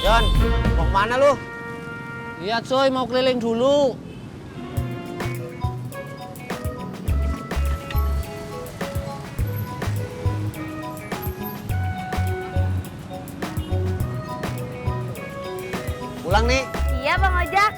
John, mau kemana lu? Iya coy, mau keliling dulu. Pulang nih. Iya Bang Ojak.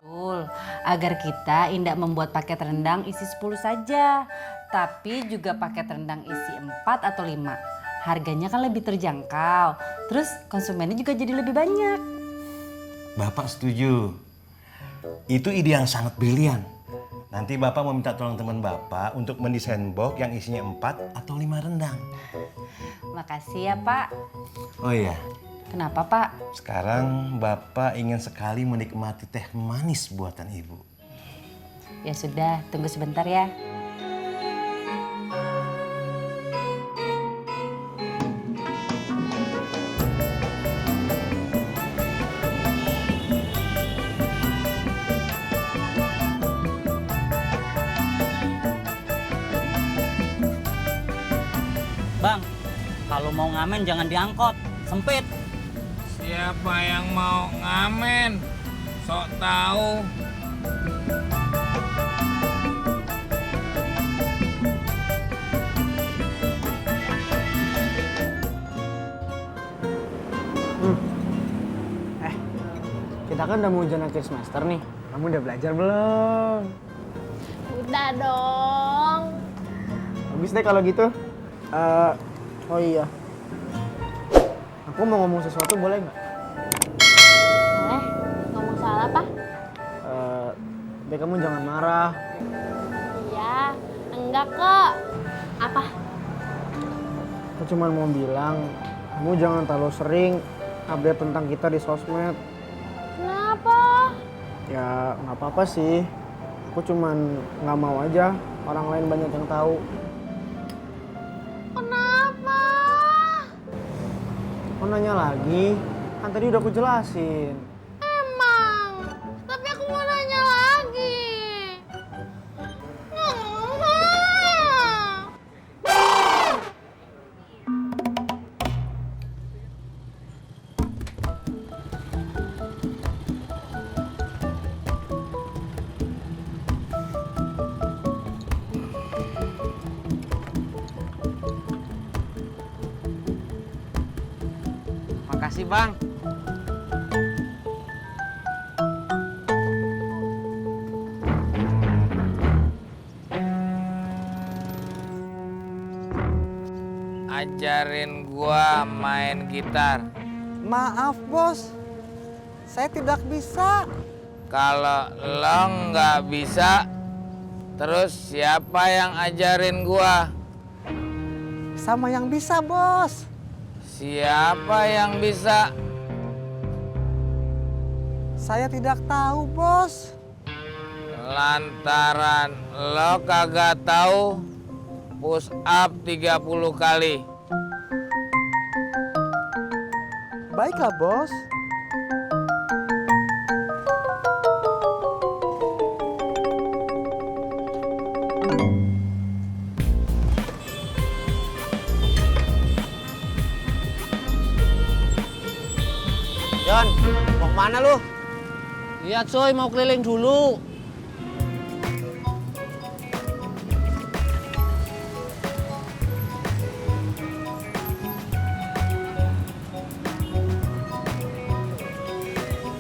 Betul, agar kita tidak membuat paket rendang isi 10 saja, tapi juga paket rendang isi 4 atau 5. Harganya kan lebih terjangkau, terus konsumennya juga jadi lebih banyak. Bapak setuju. Itu ide yang sangat brilian. Nanti Bapak mau minta tolong teman Bapak untuk mendesain box yang isinya 4 atau 5 rendang. Makasih ya Pak. Oh iya, Kenapa Pak? sekarang Bapak ingin sekali menikmati teh manis buatan Ibu. Ya sudah, tunggu sebentar ya. Bang, kalau mau ngamen jangan diangkot, sempit. Siapa yang mau ngamen? Sok tahu. Kita kan udah mau ujian akhir semester nih. Kamu udah belajar belum? Udah dong. Habis deh kalau gitu. Oh iya. Aku mau ngomong sesuatu boleh nggak? Boleh? Ngomong soal apa? Deh kamu jangan marah. Iya, enggak kok. Apa? Aku cuma mau bilang, kamu jangan terlalu sering update tentang kita di sosmed. Kenapa? Ya nggak apa-apa sih. Aku cuman nggak mau aja orang lain banyak yang tahu. Kenapa? Kok nanya lagi? Kan tadi udah aku jelasin. Emang. Tapi aku mau nanya lagi. Makasih bang. Ajarin gua main gitar. Maaf bos, saya tidak bisa. Kalau lo nggak bisa, terus siapa yang ajarin gua? Sama yang bisa bos. Siapa yang bisa? Saya tidak tahu bos. Lantaran lo kagak tahu, push up 30 kali. Baiklah bos. John, mau kemana lu? Iya coy, mau keliling dulu.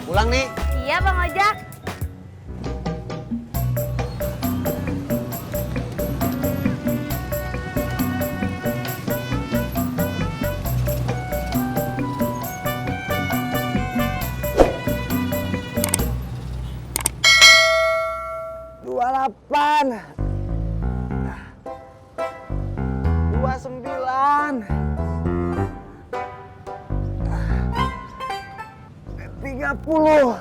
Pulang nih. Iya Bang Ojak. Dua 29 30.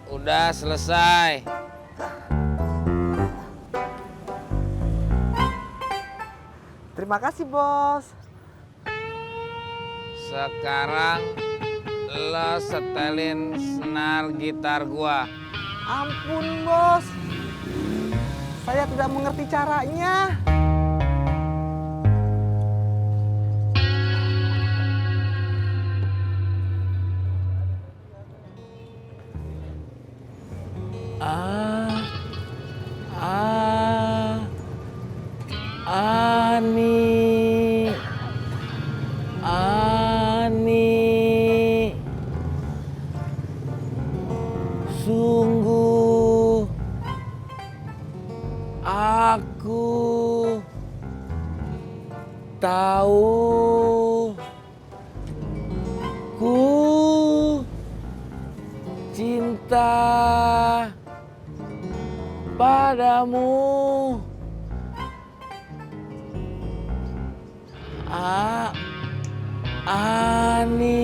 Udah selesai. Terima kasih bos. Sekarang lo setelin senar gitar gua. Ampun bos, saya tidak mengerti caranya. Ani, sungguh aku tahu ku cinta padamu. Ani,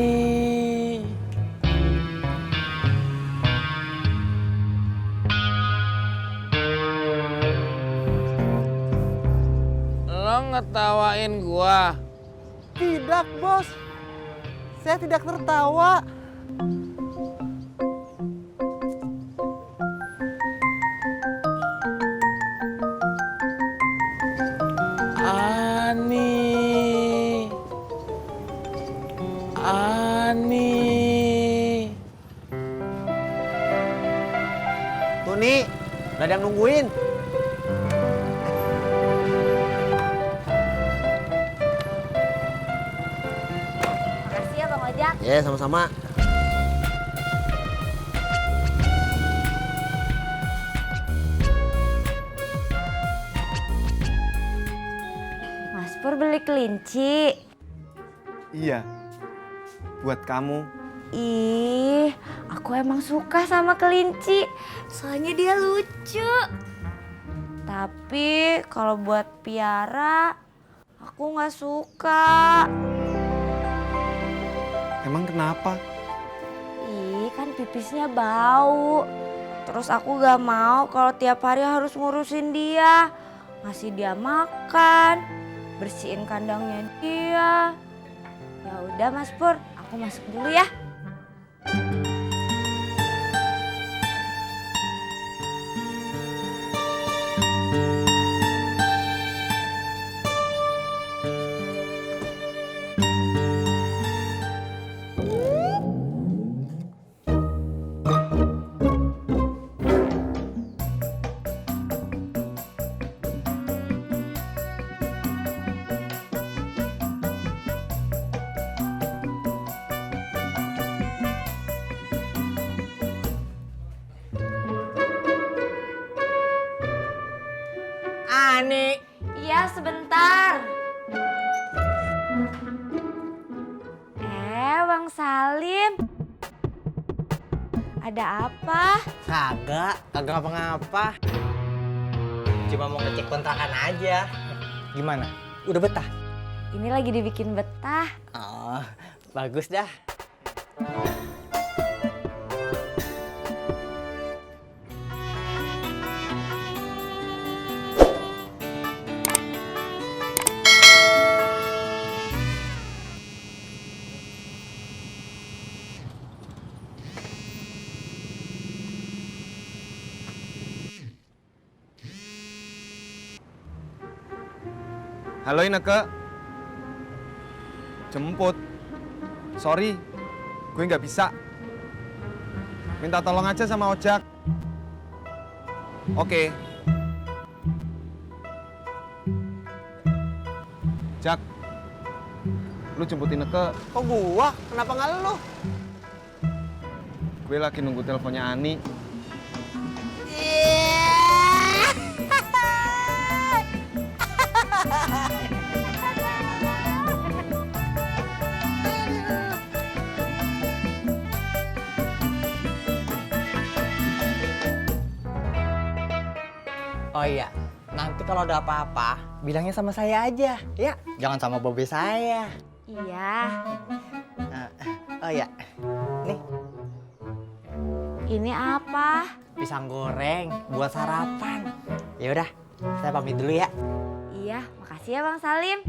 lo ngetawain gua? Tidak bos, saya tidak tertawa. Ani, Ani. Tuh nih, udah ada yang nungguin. Makasih ya Bang Ojak. Ya, sama-sama. Mas Pur beli kelinci. Iya, buat kamu. Ih, aku emang suka sama kelinci. Soalnya dia lucu. Tapi kalau buat piara, aku nggak suka. Emang kenapa? Ih, kan pipisnya bau. Terus aku gak mau kalau tiap hari harus ngurusin dia. Ngasih dia makan, bersihin kandangnya dia. Ya udah Mas Pur, aku masuk dulu ya. Ani. Iya, sebentar. Bang Salim. Ada apa? Kagak ngapa-ngapa. Cuma mau ngecek kontrakan aja. Gimana? Udah betah? Ini lagi dibikin betah. Oh, bagus dah. Halo Ineke. Jemput. Sorry, gue nggak bisa. Minta tolong aja sama ojak. Oke. Jak, lu jemput Ineke. Kok gua? Kenapa nggak lu? Gue lagi nunggu teleponnya Ani. Oh iya, nanti kalau ada apa-apa, bilangnya sama saya aja, ya. Jangan sama Bobe saya. Iya. Oh iya, nih Ini apa? pisang goreng buat sarapan. Ya udah, saya pamit dulu ya. Iya, makasih ya Bang Salim.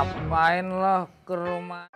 Ngapain lo ke rumah